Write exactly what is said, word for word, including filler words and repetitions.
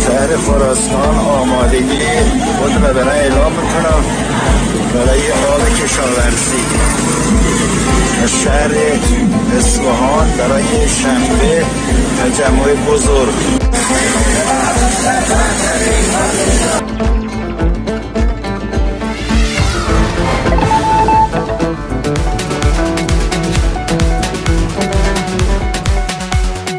شهر خراسان آمادگی خود را برای اعلام می‌کنم برای آب کشاورزی. شهر اصفهان برای شنبه تجمع بزرگ.